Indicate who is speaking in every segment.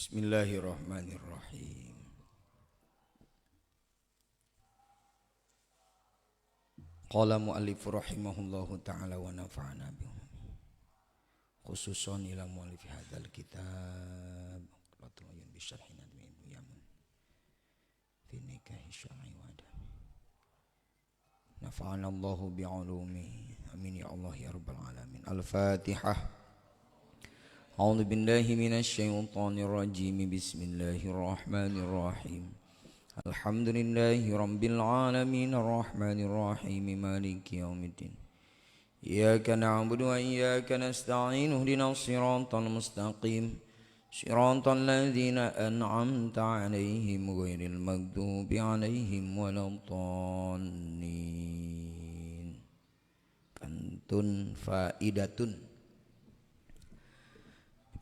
Speaker 1: Bismillahirrahmanirrahim. Qala muallif rahimahullahu ta'ala wa nafa'ana bihi khususan ila muallif hadzal kitab Quratul Uyun bi syarhi nadmi Ibnu Yaman fi nikahi syar'i wa adami. Nafa'ana Allahu bi'ulumihi. Amin ya Allah ya rabbal alamin. Al-Fatihah. A'udzu billahi minasy syaithanir rajim. Bismillahirrahmanirrahim. Alhamdulillahi rabbil alamin arrahmanir rahim maliki yaumiddin. Iyyaka na'budu wa iyyaka nasta'in ihdinas siratal mustaqim siratal ladzina an'amta 'alaihim ghairil maghdubi 'alaihim waladdallin. Kantun faidatun.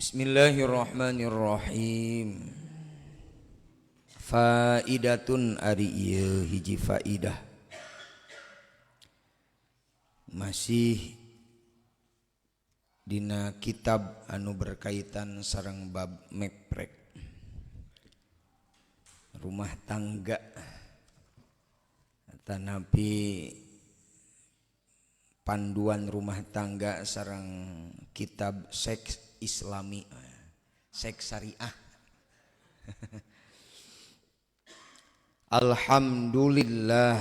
Speaker 1: Bismillahirrahmanirrahim. Faidatun ari ieu hiji faidah. Masih dina kitab anu berkaitan sareng bab meprek rumah tangga tanapi panduan rumah tangga sareng kitab seks islami, seks syariah. Alhamdulillah,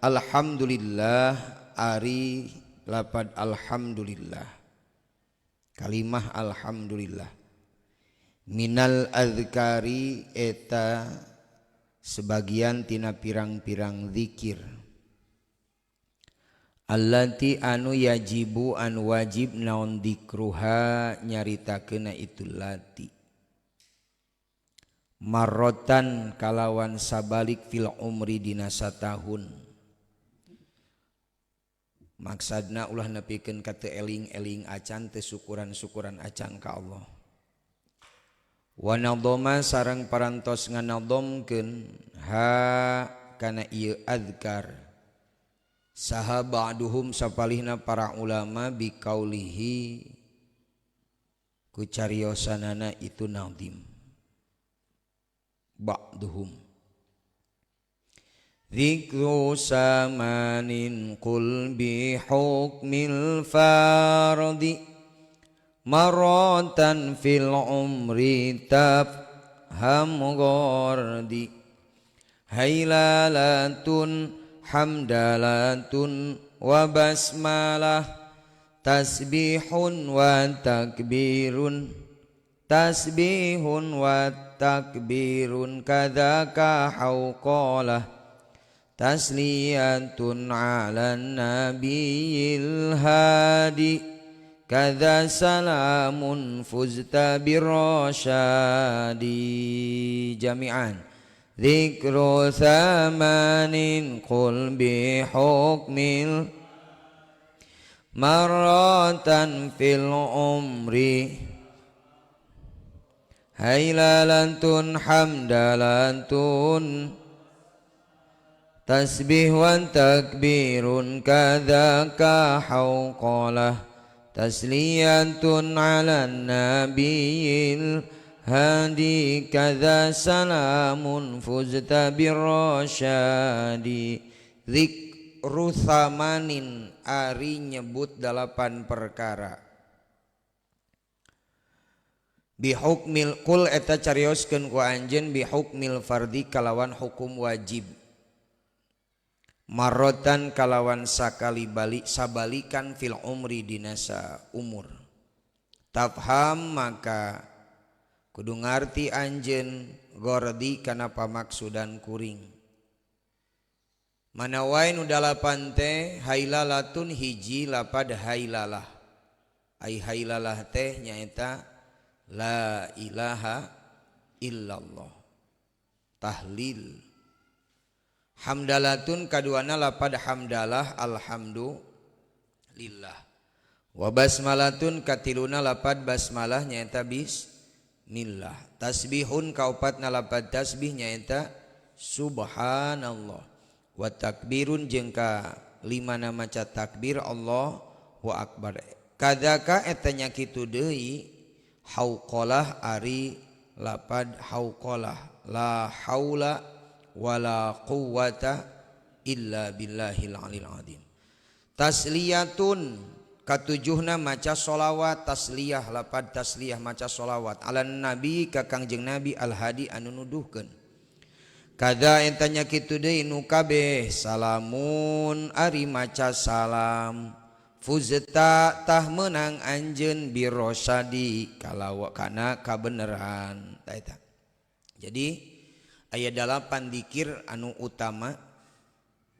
Speaker 1: alhamdulillah ari lapad alhamdulillah, kalimah alhamdulillah minal azkari eta sebagian tina pirang-pirang zikir allati anu yajibu anu wajib naon dikruha nyaritakeuna itu lati marrotan kalawan sabalik fil umri dina satahun. Maksadna ulah nepikeun ka teu eling-eling acan teu syukuran-syukuran acan ka Allah. Wa nadhama sareng parantos nganadhomkeun ha kana ieu azkar saha ba'duhum sapalihna para ulama biqaulihi ku cariosanana itu nadhim. Ba'duhum dzikru samanin qul bi hukmil fardi maratan fil umri tafham ghardi hailalatun hamdalatun wa basmalah tasbihun wa takbirun tasbihun wa takbirun kadzaka hauqalah tasliyatun 'alan nabiyil hadi kadza salamun fuzta birrasyadi. Jami'an dzikru thamanin qul bi hukmil marratan fil umri hailalantun hamdalantun tasbih wa takbirun kadzaka hauqalah tasliyatun 'alan nabiyil hadi kadza salamun fuzta birrasyadi. Dzikru thamanin ari nyebut 8 perkara bihukmil kul eta carioskeun ku anjeun bihukmil fardi kalawan hukum wajib marrotan kalawan sakali balik sabalikan fil umri dinasa umur tafham maka kudu ngarti anjeun gordi kana pamaksudan kuring mana wae nu 8 teh hailalatun hiji lapad hailalah ai hailalah teh nyaeta la ilaha illallah tahlil. Hamdalatun kaduana lapad hamdalah alhamdulillah. Wa basmalatun katiluna lapad basmalah nyaeta bismillah. Tasbihun kaopatna lapad tasbih nyaeta subhanallah. Wa takbirun jeung ka limana maca takbir Allahu akbar. Kadzaka eta nya kitu deui hauqalah ari Lapad hauqalah, la haula wala quwata illa billahil alil azim. Tasliyatun katujuhna maca sholawat, tasliyah lapad tasliyah maca sholawat ala nabi ka Kangjeng Nabi al-hadi anu nuduhkeun. Kada entanya kitu deui nu kabeh salamun ari maca salam fuzta tah meunang anjeun birosadi kalawa kana kabeneran ta eta. Jadi aya 8 dikir anu utama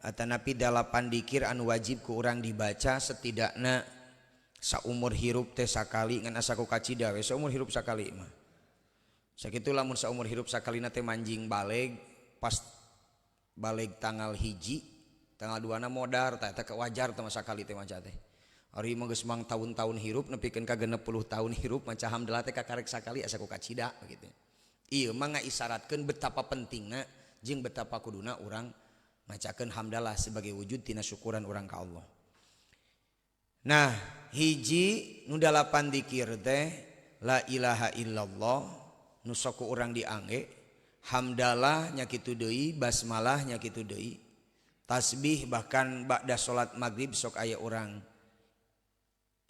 Speaker 1: atanapi 8 dikir anu wajib ku urang dibaca setidakna saumur hirup teh sakali, ngan asa ku kacida we saumur hirup sakali mah. Sakitu lamun saumur hirup sakalina teh manjing baleg, pas baleg tanggal 1 tanggal 2 na modar tah eta wajar teh sakali teh maca teh. Ari mah geus mang tahun-tahun hirup nepikeun ka 60 tahun hirup maca hamdalah teh kakarek sakali asa ku kacida gitu. Ieu mah ngaisaratkeun betapa pentingna jeung betapa kuduna urang macakeun hamdalah sebagai wujud tina syukuran urang ka Allah. Nah, hiji nu 8 dikir teh la ilaha illallah nu sok ku urang diangge, hamdalah nya kitu deui, basmalah nya kitu deui, tasbih bahkan ba'da salat maghrib sok aya urang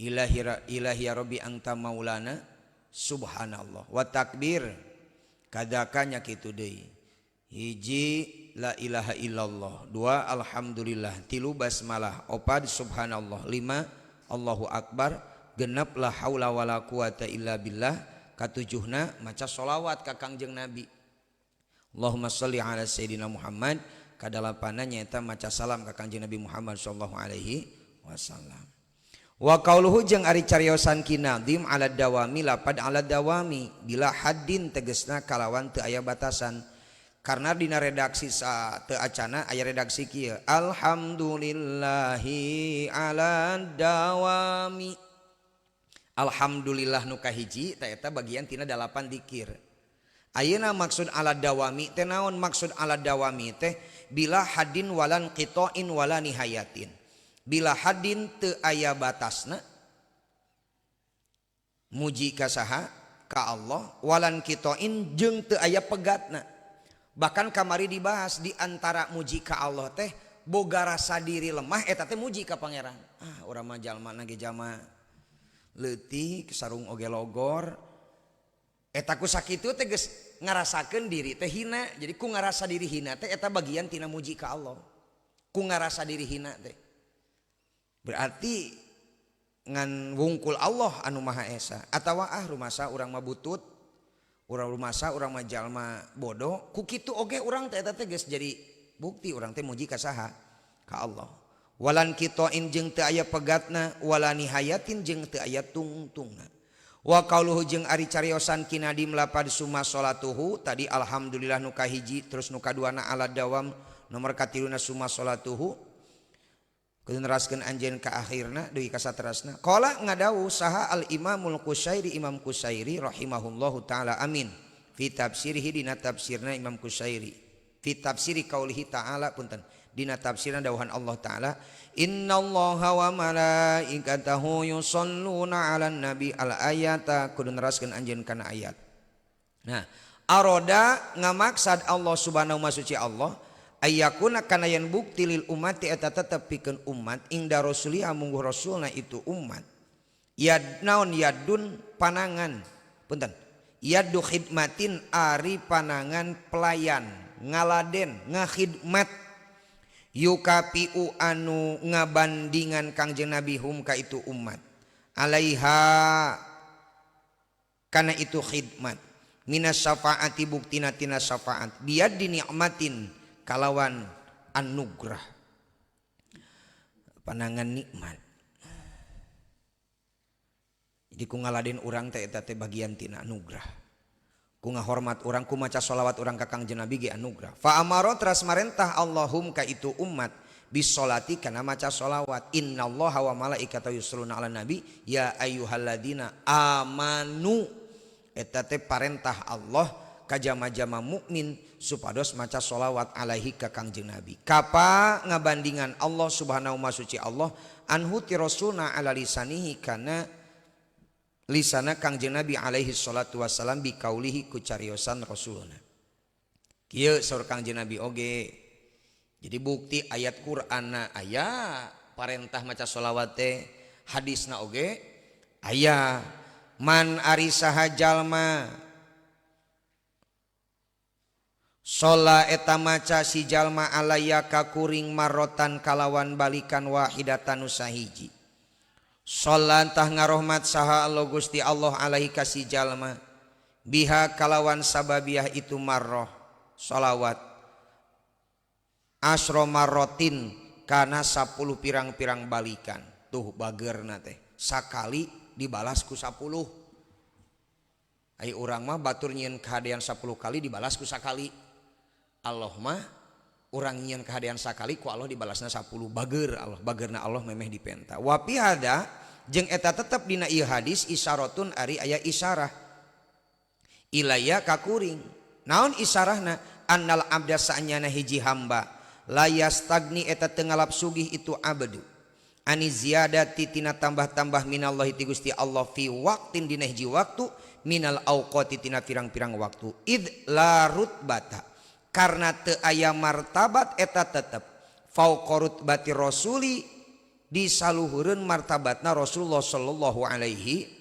Speaker 1: ilahi ilahi ya rabbi anta maulana subhanallah wa takbir kadaka nya kitu deui. Hiji la ilaha illallah, 2 alhamdulillah, 3 basmalah, 4 subhanallah, 5 Allahu akbar, 6 la haula wala quwata illa billah, katujuhna maca sholawat ka Kangjeng Nabi. Allahumma sholli ala sayidina Muhammad, kadalapanna nyaeta maca salam ka Kangjeng Nabi Muhammad sallallahu alaihi wasallam. Wa qauluhu jeung ari cariosan ki nadim ala dawami lapad ala dawami bila haddin tegesna kalawan teu aya batasan. Karena dina redaksi sa teu acana aya redaksi kieu alhamdulillahi ala dawami. Alhamdulillah nu kahiji ta eta bagian tina 8 dikir. Ayeuna maksud ala dawami teh naon? Maksud ala dawami teh bila hadin walan qita'in wala nihayatin. Bila hadin teu aya batasna muji ka saha? Ka Allah, walan qita'in jeung teu aya pegatna. Bahkan kamari dibahas di antara muji ka Allah teh boga rasa diri lemah eta teh muji ka pangeran. Ah urang mah jalma na ge jalma leutik sarung oge logor. Eta ku sakitu teh geus ngarasakeun diri teh hina. Jadi ku ngarasa diri hina teh eta bagian tina muji ka Allah. Ku ngarasa diri hina teh berarti ngan wungkul Allah anu Maha Esa. Atawa ah rumasa urang mah butut, urang rumasa urang mah jalma bodoh, ku kitu oge urang teh eta teh geus jadi bukti urang teh muji ka saha? Ka Allah. Walan kitoin jeung teu aya pegatna, wala nihayatin jeung teu aya tungtungna. Wa qauluhu jeung ari cariosan kinadim lapad summa sholatuhu, tadi alhamdulillah nu kahiji terus nu kaduana ala dawam, nomor katiluna summa sholatuhu. Kudu neraskeun anjeun ka akhirna deui ka saterasna. Qala ngadawuh saha al Imamul Qusyairi, Imam Qusyairi rahimahullahu taala amin. Fi tafsirihi dina tafsirna Imam Qusyairi. Fi tafsiri qaulihi ta'ala punten. Dina tafsirna dawuhan Allah taala innallaha wa malaikatahu yusholluna 'alan nabi al ayata kudu neraskeun anjeun kana ayat. Nah, aroda ngamaksad Allah subhanahu wa suci Allah ayakuna kana yen bukti lil ummati eta tetep pikeun umat ingda rasuliha mungguh rasulna itu umat. Yad naon yadun panangan punten. Yadu khidmatin ari panangan pelayan ngaladen ngakhidmat yukapiu anu ngabandingan Kangjeng Nabi hum ka itu umat alaiha kana itu khidmat minas syafaati buktina tina syafaat biad dinikmatin kalawan anugerah panangan nikmat. Jadi ku ngaladen urang teh eta teh bagian tina anugerah, ku ngahormat urang, ku maca sholawat urang ka Kangjeng Nabi ge anugerah. Fa amara teras marentah Allahum ka itu umat bisolati kana maca sholawat innallaha wa malaikatahu yusholluna 'alan nabi ya ayyuhalladzina amanu. Eta teh parentah Allah ka jama-jama mukmin supados maca sholawat alaihi ka Kangjeng Nabi. Kapa ngabandingan Allah subhanahu wa suci Allah anhu ti rasulna ala lisanihi kana Lisana Kangjeng Nabi alaihi salatu wassalam bikaulihi ku cariosan Rasulna. Kieu saur Kangjeng Nabi oge. Jadi bukti ayat Qur'anna aya parentah maca sholawat teh, hadisna oge aya. Man ari saha jalma shola eta maca si jalma alaya ka kuring marotan kalawan balikan wahidatan nu sahiji. Shola tah ngarohmat saha Allah Gusti Allah alaihi ka si jalma biha kalawan sababiah itu marroh sholawat asro marrotin kana 10 pirang-pirang balikan. Tuh bagerna teh sakali dibalas ku 10. Ai urang mah batur nyieun kahadean 10 kali dibalas ku sakali. Allah mah urang nyieun kahadean sakali ku Allah dibalasna 10. Bager Allah, bagerna Allah memeh dipenta. Wa fi hada jeung eta tetep dina ieu hadis isyaratun ari aya isyarah ilaya ka kuring. Naon isyarahna? Annal abda sa'nyana hiji hamba la yastagni eta teu ngalap sugih itu abdu ani ziyadati tina tambah-tambah minallahi ti Gusti Allah fi waqtin dina hiji waktu minal auqati tina pirang-pirang waktu id la rutbata karena teu aya martabat eta tetep fauqa rutbati rasuli disaluhureun martabatna Rasulullah sallallahu alaihi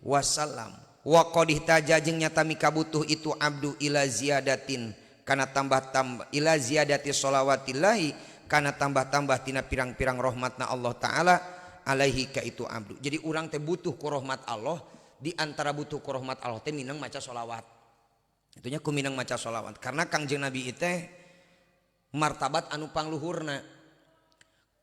Speaker 1: wasallam. Wa qad ihtaja jeung nyata mikabutuh itu abdu ila ziyadatin kana tambah-tambah ila ziyadati sholawatillahi kana tambah-tambah tina pirang-pirang rahmatna Allah taala alaihi ka itu abdu. Jadi urang teh butuh ku rahmat Allah, di antara butuh ku rahmat Allah teh minang maca sholawat. Itunya ku minang maca sholawat karena Kangjeng Nabi teh martabat anu pangluhurna.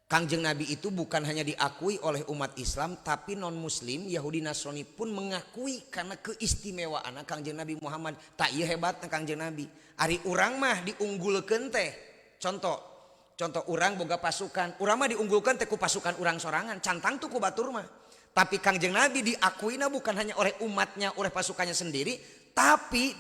Speaker 1: Kangjeng Nabi itu bukan hanya diakui oleh umat Islam tapi non muslim Yahudi Nasrani pun mengakui karena keistimewaan Kangjeng Nabi Muhammad. Tak ieu hebatna Kangjeng Nabi. Ari urang mah diunggulkeun teh. Contoh urang boga pasukan, urang mah diunggulkeun teh ku pasukan urang sorangan, cantang tuh ku batur mah. Tapi Kangjeng Nabi diakuina bukan hanya oleh umatnya, oleh pasukannya sendiri, tapi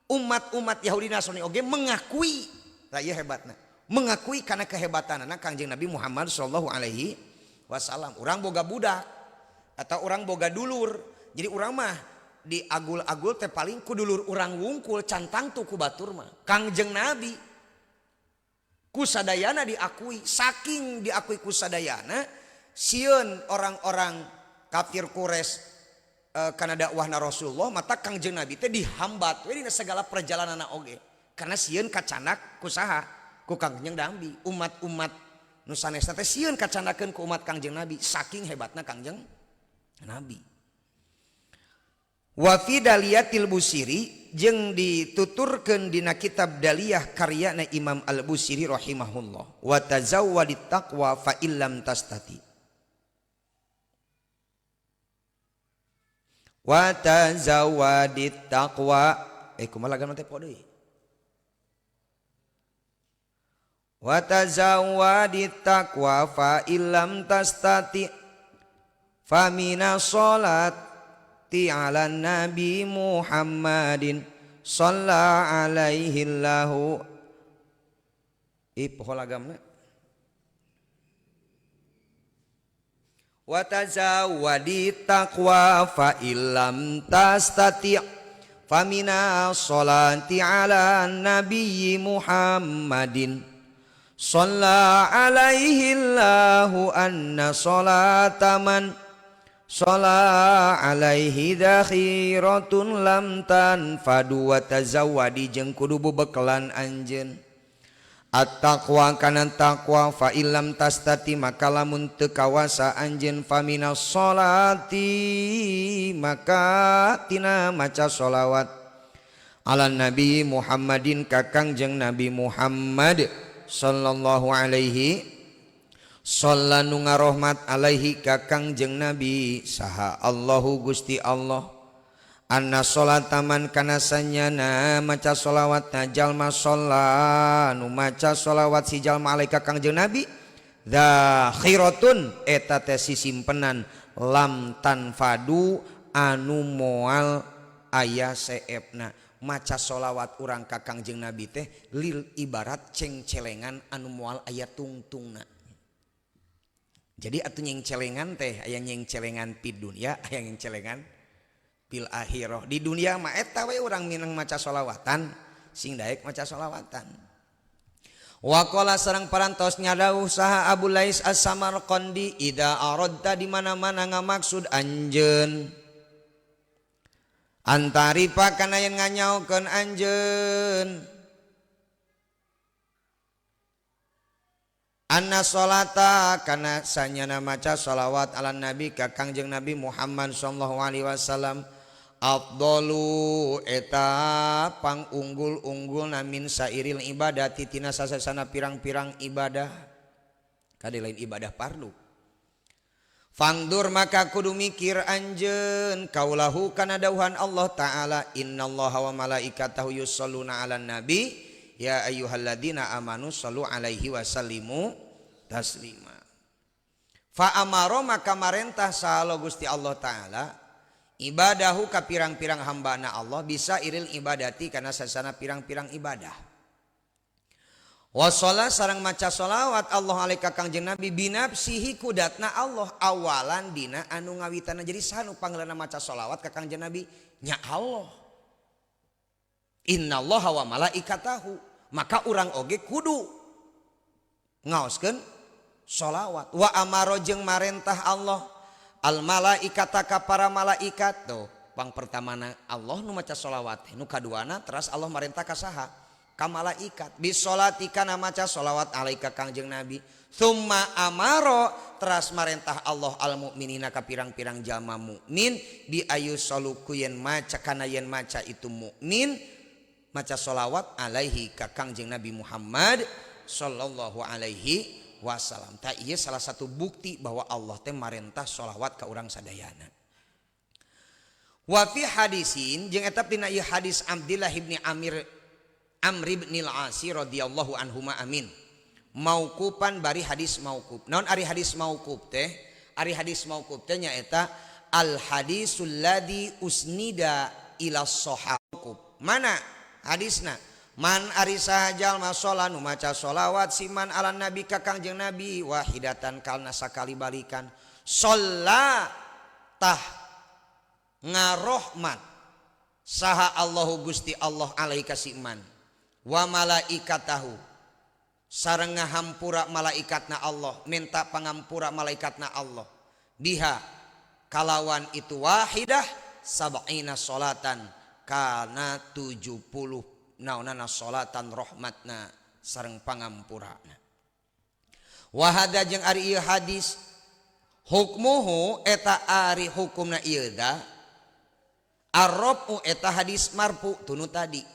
Speaker 1: umat-umat Yahudi Nasrani oge mengakui. Tah ieu hebatna. Mengakui karena kehebatan anak Kangjeng Nabi Muhammad sallallahu alaihi wasallam. Urang boga budak atau urang boga dulur. Jadi urang mah diagul-agul teh paling ku dulur urang wungkul, cantang tuh ku batur mah. Kangjeng Nabi kusadayana diakui, saking diakui kusadayana sieun orang-orang kafir Quraisy karena dakwahna Rasulullah, mata Kangjeng Nabi teh dihambat we dina segala perjalananna oge. Karena sieun kacanak ku saha? Ku Kangjeng Nabi. Umat-umat nu sanesna teh sieun kacanakeun ku umat Kangjeng Nabi, saking hebatna Kangjeng Nabi. Wa fi daliyatil Busiri jeung dituturkeun dina kitab Daliyah karyana Imam Al-Busiri rahimahullah. Wa tazawwadit taqwa fa illam tastati. Wa tazawwadit taqwa kumaha lagana teh poe deui. Wa tazawwadit taqwa fa illam tastati fa mina sholati ala nabi Muhammadin shalla alaihi lahu. Poho lagamna. Wa tazawwadit taqwa fa illam tastati fa mina sholati ala nabi Muhammadin shalla alaihi lahu anna sholata man shalla alaihi dakhiratun lam tanfadu. Wa tazawwadi jeung kudu bebekelan anjeun at-taqwa kana taqwa fa illam tastati maka lamun teu kawasa anjeun famina sholati maka tina maca sholawat ala nabi Muhammadin ka Kangjeng Nabi Muhammad sallallahu alaihi shalla nu ngarohmat alaihi ka Kangjeng Nabi saha Allahu Gusti Allah anna sholata man kana sanyana maca sholawat na jalma sholla nu maca sholawat si jalma alaika Kangjeng Nabi dzakhiratun eta teh sisimpenan lam tanfadu anu moal aya seepna. Maca sholawat urang ka Kangjeng Nabi teh lil ibarat cengcelengan anu moal aya tungtungna. Jadi atuh nyengcelengan teh aya nyengcelengan pi dunya, aya nyengcelengan Fil akhirah di dunia mah eta we urang minang maca sholawatan sing daek maca sholawatan. Waqala sareng parantos nyadauh saha Abu Lais As-Samarqandi ida aradta di mana-mana ngamaksud anjeun antaripa kana yen nganyaokeun anjeun anna sholata kana sanyana maca sholawat ala nabi ka Kangjeng Nabi Muhammad sallallahu alaihi wasallam afdalu eta pangunggul-unggulna min sairil ibadati tina sasasana pirang-pirang ibadah kade lain ibadah pardu. Fangdur maka kudu mikir anjeun kaulahu kana dauhan Allah taala innallaha wa malaikatahu yusholluna 'alan nabi ya ayyuhalladzina amanu shallu alaihi wa sallimu taslima. Fa amaro maka marentah saha Gusti Allah taala ibadahu ka pirang-pirang hambana Allah bisa iril ibadati kana sasana pirang-pirang ibadah. Washola sareng maca sholawat Allah alaika Kangjeng Nabi binafsihi kudatna Allah awalan dina anu ngawitana. Jadi sanu panggeulana maca sholawat ka Kangjeng Nabi nya Allah. Innallaha wa malaikatahu maka urang oge kudu ngaoskeun sholawat. Wa amaro jeung marentah Allah al malaikata ka para malaikat tuh pang pertamana Allah nu maca sholawat nu kaduana teras Allah marentah ka saha ka malaikat bisolati kana maca sholawat alaika Kangjeng Nabi summa amaro teras marentah Allah al mukminina ka pirang-pirang jalma mukmin bi ayu saluku yen maca kana yen maca itu mukmin maca sholawat alaihi ka Kangjeng Nabi Muhammad sallallahu alaihi wasallam. Ta ieu salah satu bukti bahwa Allah teh marentah sholawat ka urang sadayana. Wa fi hadisin jeung eta tina ieu hadis Abdullah ibni Amir Amr ibn al-Asi radhiyallahu anhuma amin. Mauqupan bari hadis mauquf. Naon ari hadis mauquf teh? Ari hadis mauquf teh nyaeta al hadisul ladzi usnida ila sahabah. Mana hadisna? Man ari saha jalma sholat nu maca sholawat siman ala nabi ka Kangjeng Nabi wahidatan kalna sakali balikan. Sholat tah ngarohmat saha Allahu Gusti Allah alaika siman wa malaikatahu sareng ngahampura malaikatna Allah minta pangampura malaikatna Allah biha kalawan itu wahidah sab'ina sholatan kana 70 naonana sholatan rahmatna sareng pangampurana. Wa hadza jeung ari ieu hadis hukmuhu eta ari hukumna ieu da arrafu eta hadis marfu tunu tadi.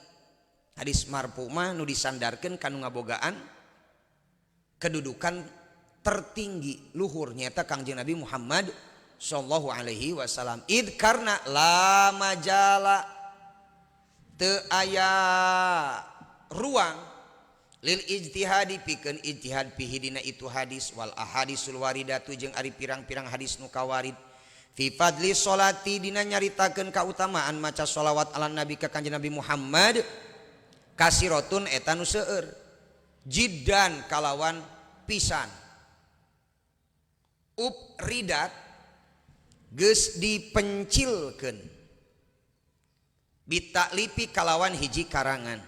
Speaker 1: Hadis marfu mah nu disandarkeun kanu ngabogaan kedudukan tertinggi luhur nyaeta Kangjeng Nabi Muhammad sallallahu alaihi wasallam. Id karena la majala teu aya ruang lil ijtihadi pikeun ijtihad fihi dina itu hadis wal ahadisul waridatu jeung ari pirang-pirang hadis nu kawarid fi fadli sholati dina nyaritakeun kautamaan maca sholawat ala nabi ka Kangjeng Nabi Muhammad kasirotun eta nu seueur jiddan kalawan pisan upridat geus dipencilkeun bitaklipi kalawan hiji karangan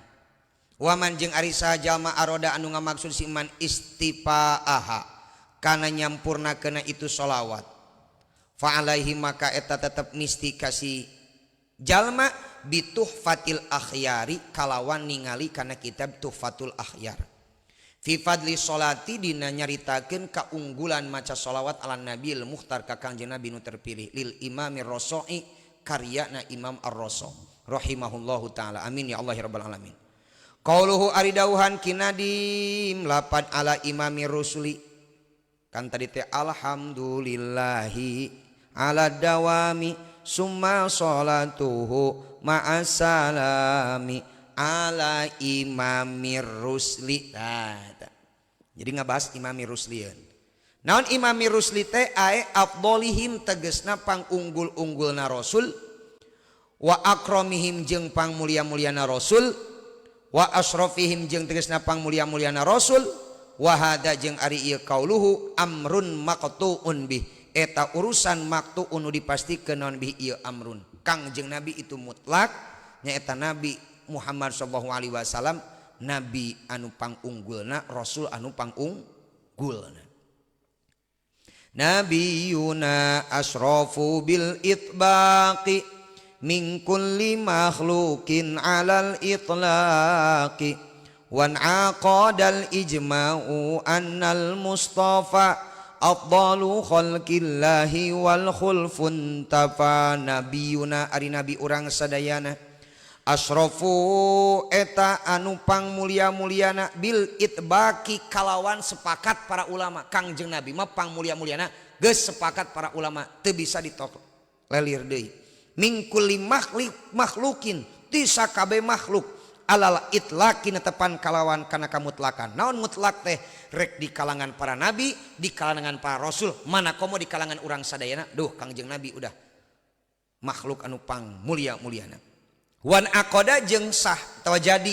Speaker 1: waman jeung ari saha jalma aroda anu ngamaksud si iman istifaaha kana nyampurnakeuna itu sholawat fa alaihi maka eta tetep misti kasih jalma bituhfatil akhyari kalawan ningali kana kitab Tuhfatul Akhyar fi fadli sholati dina nyaritakeun kaunggulan maca sholawat ala nabil mukhtar ka Kangjeng Nabi nu terpilih lil imamir Raso'i karyana Imam Ar-Raso rahimahullahu taala amin ya Allah ya rabbal alamin. Qauluhu ari dauhan kinadim lapad ala imamir rusuli kan tadi teh alhamdulillahi ala dawami summa sholatuhu ma'asalami ala imamir rusli. Nah, jadi ngabahas imamir ruslian. Naon imamir rusli teh ae afdolihim tegesna pangunggul-unggulna rasul wa akromihim jeung pangmulia-muliana rasul wa asrofihim jeung tegesna pangmulia-muliana rasul wa hada jeung ari ieu kauluhu amrun maqtuun bih eta urusan maqtuun nu dipastikeun naon bih ieu amrun. Kangjeng Nabi itu mutlak, nyaeta Nabi Muhammad sallallahu alaihi wasallam, nabi anu pangunggulna, rasul anu pangunggulna. Nabiyuna asrafu bil itbaqi min kulli makhluqin alal itlaqi wan aqadal ijma'u annal mustafa afdalu khalqillahi wal khulfun tafa. Nabiyuna ari nabi urang sadayana, asrafu eta anu pang mulia-muliana bil itbaqi kalawan sepakat para ulama. Kangjeng Nabi mah pang mulia-muliana, geus sepakat para ulama, teu bisa ditok lelir deui. Min kulli makhlukin ti sakabeh makhluk, alal itlaqi netepan kalawan kana kamutlakan. Naon mutlak teh? Rek di kalangan para nabi, di kalangan para rasul, mana komo di kalangan urang sadayana. Duh, Kangjeng Nabi udah makhluk anu pang mulia-muliana. Wan aqada jeung sah atawa jadi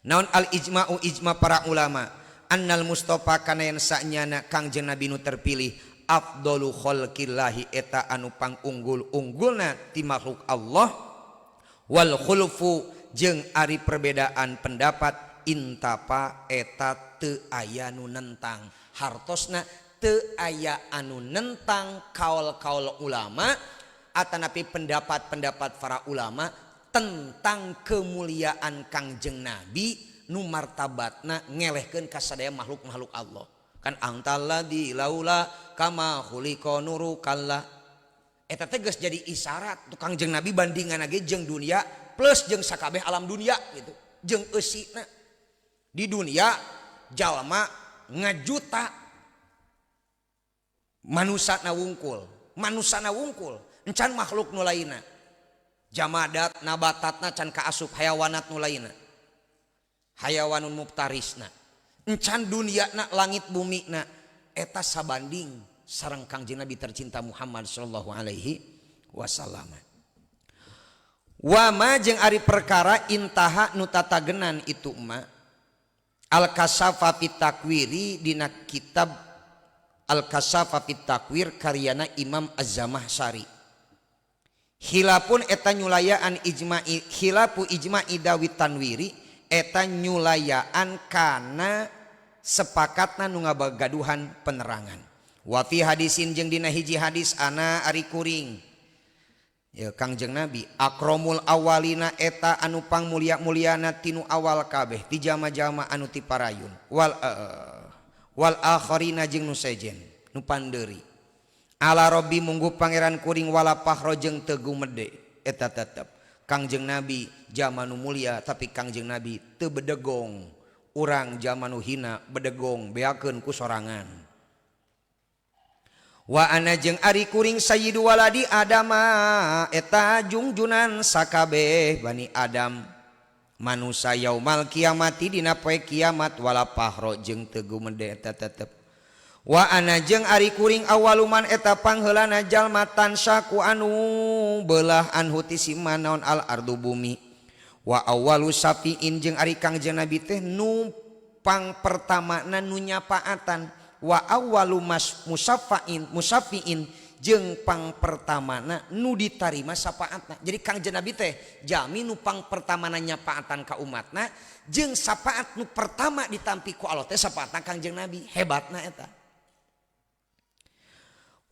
Speaker 1: naon al ijma'u ijma para ulama, annal mustafa kana yen sanyana Kangjeng Nabi nu terpilih, afdalu khalqillahi eta anu pangunggul-unggulna ti makhluk Allah, wal khulfu jeung ari perbedaan pendapat intapa eta teu aya nu nentang. Hartosna teu aya anu nentang kaul-kaul ulama atanapi pendapat-pendapat para ulama tentang kemuliaan Kangjeng Nabi nu martabatna ngelehkeun ka sadaya makhluk-makhluk Allah. Kan antalladzi laula kama khuliqa nuru kalla, eta teh geus jadi isyarat tuh Kangjeng Nabi bandingan ge jeung dunia plus jeung sakabeh alam dunia gitu, jeung eusina di dunia jalma ngajuta manusana wungkul, manusana wungkul encan makhluk nu lainna, jamadat nabatatna can kaasup, hayawanat nu lainna, hayawanun muftarisna encan, duniana langit bumi na eta sabanding sareng Kangjeng Nabi tercinta Muhammad sallallahu alaihi wasallam. Wama jeung ari perkara intaha nu tatagenan itu ma al kasafa fit takwiri dina kitab Al Kasafa fit Takwir karyana Imam Az-Zamakhsyari, hilapun eta nyulayaan ijma'i, khilafu ijma'i dawit tanwiri eta nyulayaan kana sepakatna nu ngabagaduhan penerangan. Wa fi hadisin jeung dina hiji hadis, ana ari kuring ya Kangjeng Nabi akromul awalina eta anu pang mulia-muliana tinu awal kabeh ti jama-jama anu ti parayun, wal akharina jeung nu sejen nu pandeuri, ala robbi munggu pangeran kuring, wala fakhro jeung teu gumede eta tetep. Kangjeng Nabi jalma nu mulia, tapi Kangjeng Nabi teu bedegong. Urang jalma nu hina bedegong, beakeun ku sorangan. Wa ana jeung ari kuring sayyidu waladi adama eta jungjunan sakabeh bani Adam manusa yaumal kiamati dina poe kiamat, wala fakhro jeung teu gumede eta tetep. Wa ana jeung ari kuring awaluman eta pangheulana jalma tansaku anu belah anhu ti si naon al ardu bumi, wa awalu syafi'in jeung ari Kangjeng Nabi teh nu pang pertamana nu nyapaatan, wa awalu mas musafain musafiin jeung pang pertamana nu ditarima syafaatna. Jadi Kangjeng Nabi teh jalmi nu pang pertamana nyapaatan ka umatna, jeung syafaat nu pertama ditampi ku Allah teh syafaatna Kangjeng Nabi. Hebatna eta.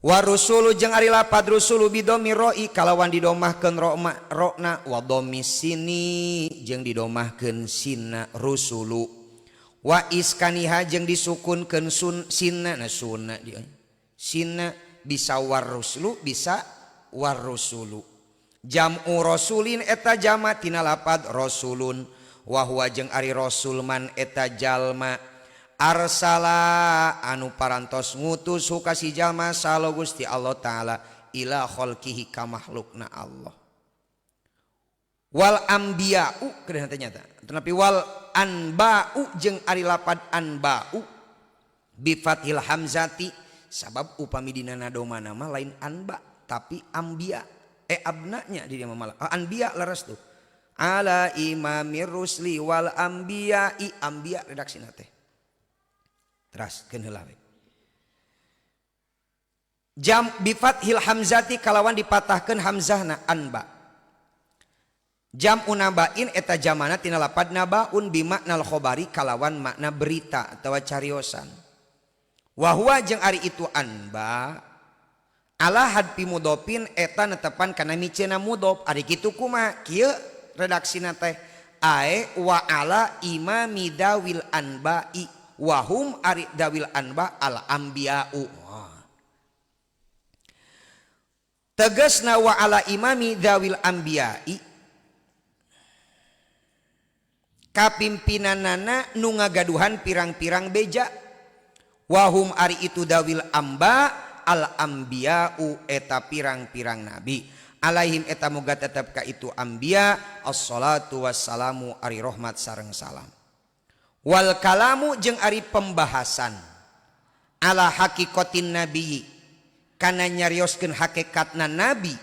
Speaker 1: Wa rusulu jeung ari lapad rusulu bidomi roi kalawan didomahkeun roma rokna, wa domi sini jeung didomahkeun sinna rusulu, wa iskaniha jeung disukunkeun sun sinna na sunna dia sinna, bisa waruslu bisa warusulu. Jam'u rasulin eta jama tina lapad rasulun, wa huwa jeung ari rasul man eta jalma arsala anu parantos ngutus hu ka si jalma salo Gusti Allah taala ila khalqihi ka makhlukna Allah. Wal anbiya'u kedah teh nyata tetapi wal anba'u jeung ari lapad anba'u bi fathil hamzati, sabab upami dina nadomana mah lain anba tapi ambia, abnanya di dia mah malah anbiya leres tuh, ala imamir rusli wal anbiya'i, anbiya redaksina teh. Teras keun heula we. Jam bifathil hamzati kalawan dipatahkeun hamzahna anba. Jam unabain eta jamana tina lapad nabaun bimaknal khobari kalawan makna berita atawa cariosan. Wa huwa jeung ari itu anba ala hadfi mudhofin eta netepan kana miceuna mudhof. Ari kitu kumaha kieu redaksina teh ae wa ala imami dawil anba'i wa hum ari dawil anba al anbiya'u. Tegasna wa ala imami dawil anbiya'i kapimpinanana nu ngagaduhan pirang-pirang beja wahum ari itu dawil amba al anbiya'u eta pirang-pirang nabi alaihim eta moga tetep ka itu anbiya assalatu wassalamu ari rahmat sareng salam wal kalamu jeung ari pembahasan ala haqiqatin nabiyyi kana nyarioskeun hakikatna nabi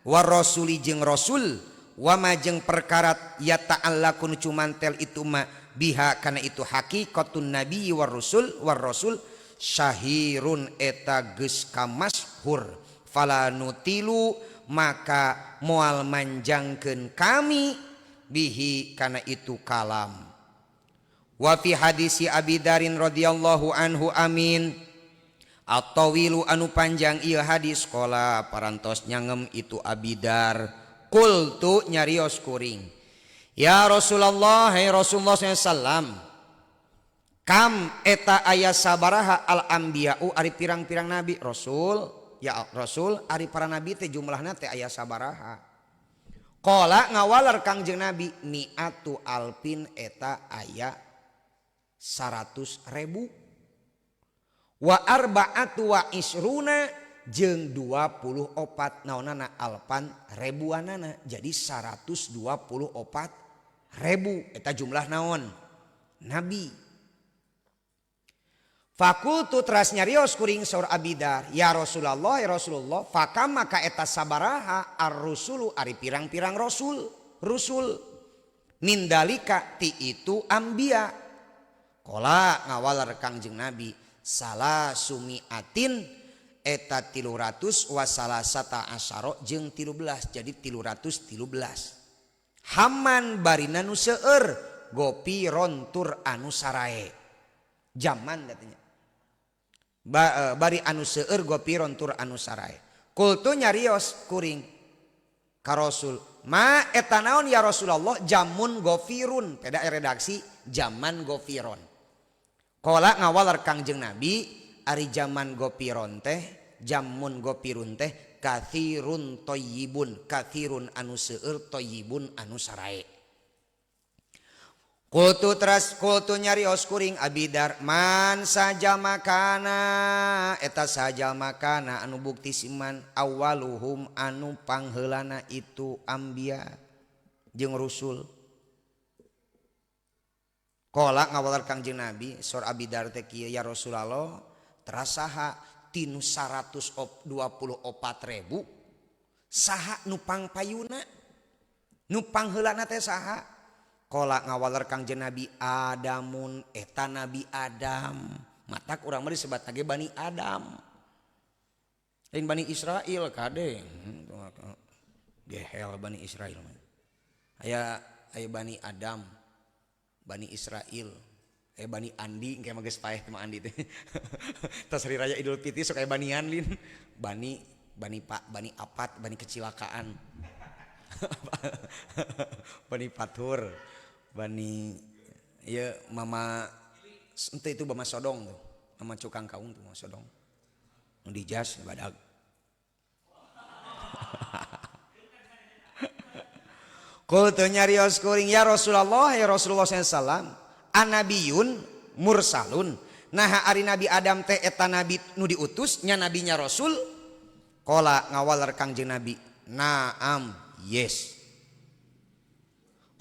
Speaker 1: wa rasuli jeung rasul wama jeung perkara ya ta'allaqu nu cumantel itu ma biha kana itu haqiqatun nabi war rasul war rasul syahirun eta geus kamashur fala nutilu maka moal manjangkeun kami bihi kana itu kalam. Wa fi hadisi Abi Darin radhiyallahu anhu amin at-tawilu anu panjang ieu hadis qala parantos nyangem itu Abidar qultu nyarios kuring ya Rasulullah hai Rasulullah sallallahu alaihi wasallam kam eta aya sabaraha al anbiya'u ari pirang-pirang nabi rasul ya rasul ari para nabi teh jumlahna teh aya sabaraha qala ngawaler Kangjeng Nabi mi'atu alfin eta aya 100.000 wa arba'atu wa isruna jeung 24 naonana alpan ribuanana jadi 124.000 eta jumlah naon nabi. Fakultu teras nyarios kuring saur Abidar ya Rasulullah ya Rasulullah fakam maka eta sabaraha ar-rusulu ari pirang-pirang rasul rusul mindalika ti itu ambia qala ngawaler Kangjeng Nabi salah sumiatin eta 300 wasalasata asyara jeung 13 jadi 313 haman barina nu seueur gopi rontur anu sarae zaman katanya bari anu seueur gopi rontur anu sarae kultu nyarios kuring ka Rasul ma eta naon ya Rasulullah jamun gofirun peda redaksi jaman gofiron. Qala ngawaler Kangjeng Nabi ari jaman gopiron teh jamun gopirun teh kathirun thayyibun kathirun anu seueur thayyibun anu sarae. Qultu teras qultu nyarios kuring Abidar man saja makana eta saja makana anu bukti siman awaluhum anu pangheulana itu ambia jeung rusul. Qala ngawaler Kangjeng Nabi sor Abidar teh kieu ya Rasulullah terasaha tinu 124.000 saha nu pangpayuna nu pangheulana teh saha. Qala ngawaler Kangjeng Nabi Adamun eta Nabi Adam matak urang mah disebatna ge Bani Adam lain Bani Israil kade gehel Bani Israil aya aya Bani Adam Bani Israil Bani Andi kayak mah geus paeh mah Andi teh. Tas hari raya Idul Fitri sok aya Banian lin. Bani Bani Pak, Bani Apat, Bani kecelakaan. Bani Patur, Bani ieu mama ente itu mama Sodong tuh. Mama cukang kaung tuh mama Sodong. Nu di jas badag. Qultu nyarios kuring ya Rasulullah ya Rasulullah sallallahu alaihi wasallam anabiyun mursalun naha ari Nabi Adam teh eta nabi nu diutus nya nabinya rasul qala ngawaler Kangjeng Nabi naam yes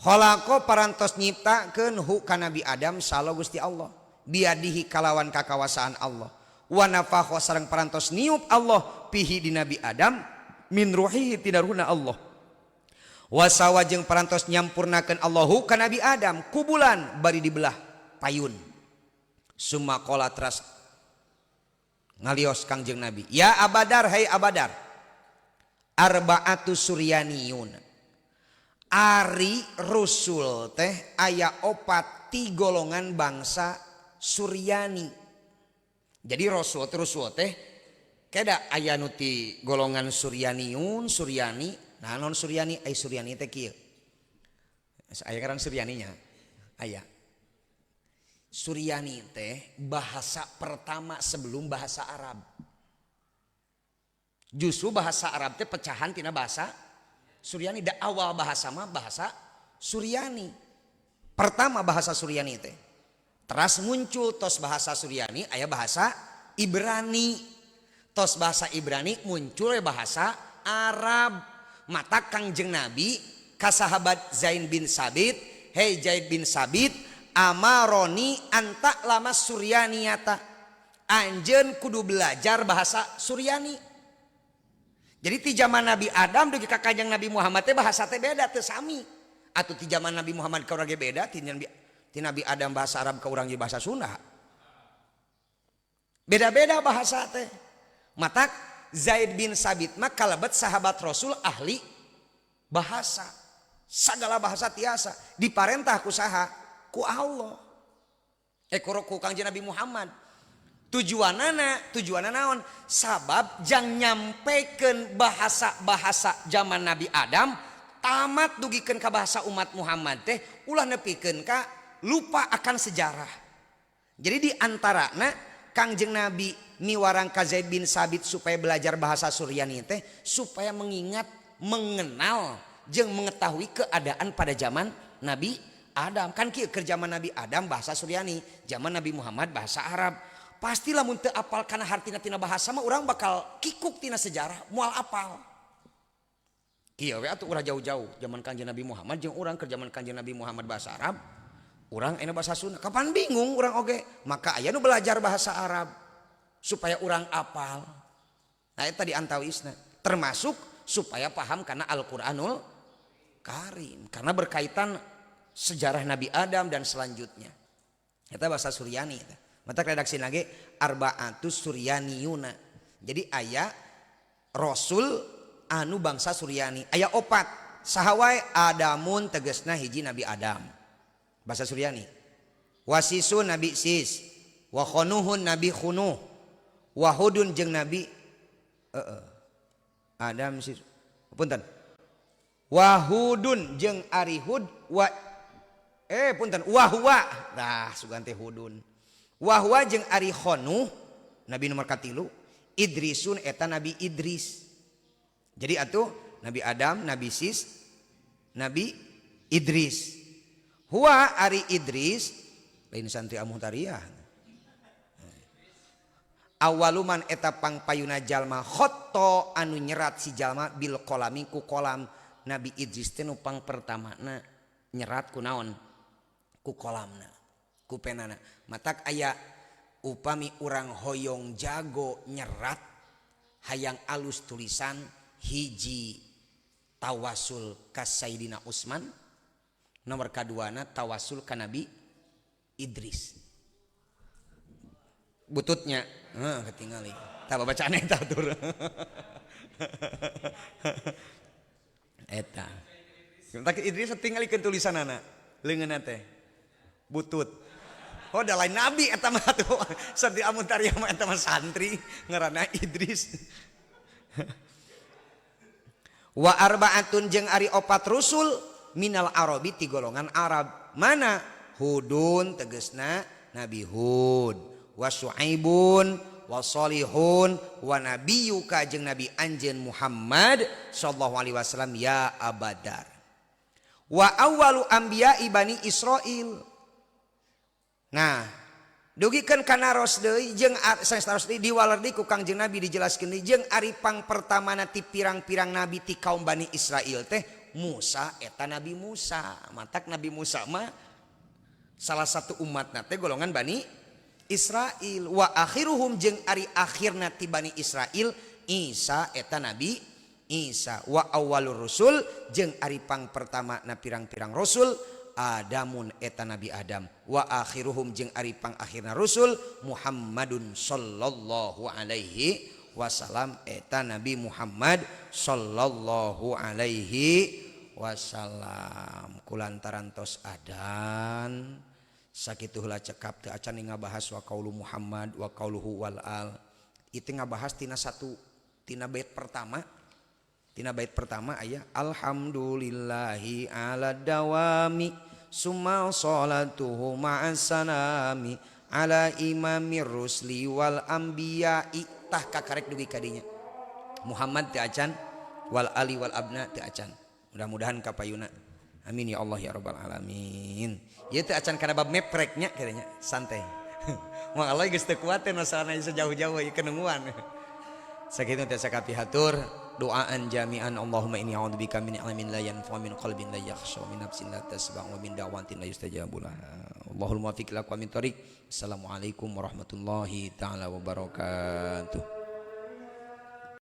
Speaker 1: khalaqo parantos nyiptakeun hu ka Nabi Adam salo Gusti Allah biadihi kalawan kakawasaan Allah wa nafakha sareng parantos niup Allah pihi di Nabi Adam min ruhihi tina ruhna Allah wasawa jeung parantos nyampurnakeun Allahu ka Nabi Adam kubulan bari dibelah payun summa qala teras Ngalios Kangjeng Nabi, ya Abadar, hai Abadar, arba'atu Suryaniyun. Ari Rasul teh aya opat ti golongan bangsa Suryani. Jadi Rasul teh keda aya nu ti golongan Suryaniyun, Suryani. Nah non Suryani, ai Suryani teh kieu. Aya ngaran Suryaninya. Aya. Suryani teh bahasa pertama sebelum bahasa Arab. Justru bahasa Arab teh pecahan tina bahasa Suryani. Da awal bahasa mah bahasa Suryani. Pertama bahasa Suryani teh. Teras muncul tos bahasa Suryani aya bahasa Ibrani. Tos bahasa Ibrani muncul bahasa Arab. Mata Kangjeng Nabi ka sahabat Zaid bin Sabit, "Hei Zaid bin Sabit, amaroni anta lama Suryaniyata." Anjeun kudu belajar bahasa Suryani. Jadi ti zaman Nabi Adam dugi ka Kanjeng Nabi Muhammad teh bahasa teh beda teu sami. Atuh ti zaman Nabi Muhammad ka urang ge beda, ti Nabi Adam bahasa Arab ka urang ge bahasa Sunda. Beda-beda bahasa teh. Matak Zaid bin Sabit mah kalebet sahabat Rasul ahli bahasa. Sagala bahasa tiasa diparentah ku saha? Ku Allah. Ku Kangjeng Nabi Muhammad. Tujuanana naon? Sabab jang nyampekeun bahasa-bahasa zaman Nabi Adam tamat dugikeun ka bahasa umat Muhammad teh ulah nepikeun ka lupa akan sejarah. Jadi di antarana Kangjeng Nabi miwarang ka Zaid bin Sabit supaya belajar bahasa Suryani teh supaya mengingat, mengenal jeung mengetahui keadaan pada zaman Nabi Adam. Kan kieu keur zaman Nabi Adam bahasa Suryani, zaman Nabi Muhammad bahasa Arab. Pastilah mun teu apal kana hartina tina bahasa mah urang bakal kikuk tina sejarah, moal apal. Kieu we atuh ulah jauh-jauh zaman Kanjeng Nabi Muhammad jeung urang keur zaman Kanjeng Nabi Muhammad bahasa Arab, urang ayeuna bahasa Sunda. Kapan bingung urang oge? Maka aya nu belajar bahasa Arab supaya urang apal. Nah eta di antawisna termasuk supaya paham karena Al-Qur'anul Karim karena berkaitan sejarah Nabi Adam dan selanjutnya. Eta bahasa Suryani eta. Mata redaksi lagi arba'atus Suryaniyuna. Jadi aya Rasul anu bangsa Suryani. Aya opat. Saha wae? Adamun tegesna hiji Nabi Adam. Bahasa Suryani. Wasisun Nabi Sis, wa Khanuhun Nabi Khunuh, Wahudun jeung Nabi Adam Sis. Punten. Wahudun jeung Ari Hud wa punten wahwa. Nah, sugan teh Hudun. Wahwa jeung Ari Khonuh Nabi nomor katilu, Idrisun eta Nabi Idris. Jadi atuh Nabi Adam, Nabi Sis, Nabi Idris. Huwa Ari Idris lain santri Amuhtariah. Awaluman eta pangpayuna jalma khotto anu nyerat si jalma bil kolami ku kolam. Nabi Idris teh nu pang pertamana nyerat ku naon? Ku kolamna, ku penana. Matak aya upami urang hoyong jago nyerat hayang alus tulisan hiji tawasul ka Sayyidina Utsman, nomor kaduana tawasul ka Nabi Idris. Bututnya heuh ketingali. Tah bacaan eta atur. Eta. Tak Idris tingalikeun tulisanana leungeunna teh. Butut. Oh, da lain nabi eta mah tuh. Santri Amuntaria mah eta mah santri ngaranna Idris. Wa arba'atun jeung ari opat rusul minal arabi ti golongan Arab. Mana? Hudun tegesna Nabi Hud, wa Syuaibun, wa Salihun, wa nabiyuka jeung Nabi anjeun Muhammad sallallahu alaihi wasallam ya Abadar. Wa awwalu anbiya'i Bani Israil. Nah, dugikeun kana ros deui jeung sanes ros deui diwalerdi ku Kangjeng Nabi dijelaskeun deui jeung ari pang pertamana ti pirang-pirang nabi ti kaum Bani Israil teh Musa eta Nabi Musa. Matak Nabi Musa mah salah satu umatna teh golongan Bani Israil. Wa akhiruhum jeung ari akhirna ti Bani Israil Isa eta Nabi Isa. Wa awwalur rusul jeung ari pang pertama na pirang-pirang rasul Adamun eta Nabi Adam wa akhiruhum jeung ari pangakhirna rusul Muhammadun sallallahu alaihi wasallam eta Nabi Muhammad sallallahu alaihi wasallam. Kulantaran tos adan sakitu heula cekap teu acan ngabahas wa qaulu Muhammad wa qauluhu wal al. Itu ngabahas tina satu tina bait pertama. Tina bait pertama aya alhamdulillahi ala dawami summa salatuhu ma'as salami ala imamir rusli wal anbiya'i. Tah kakarek dugi kadinya Muhammad teu acan wal ali wal abna teu acan. Mudah-mudahan kapayuna amin ya Allah ya rabbal alamin. Ieu teu acan kana bab mepreknya kiranya santai. Moal Allah geus teu kuat teh masalahna sejauh-jauh ieu kenunguan. Sakitu teh sakapihatur doaan jami'an. Allahumma inni a'udzubika min ilmin la yanfa' min qalbin la yakhsha min nafsin la tasba' wa min da'watin la yustajabu laha. Allahul muwaffiq ila aqwamit thoriq. Assalamualaikum warahmatullahi taala wabarakatuh.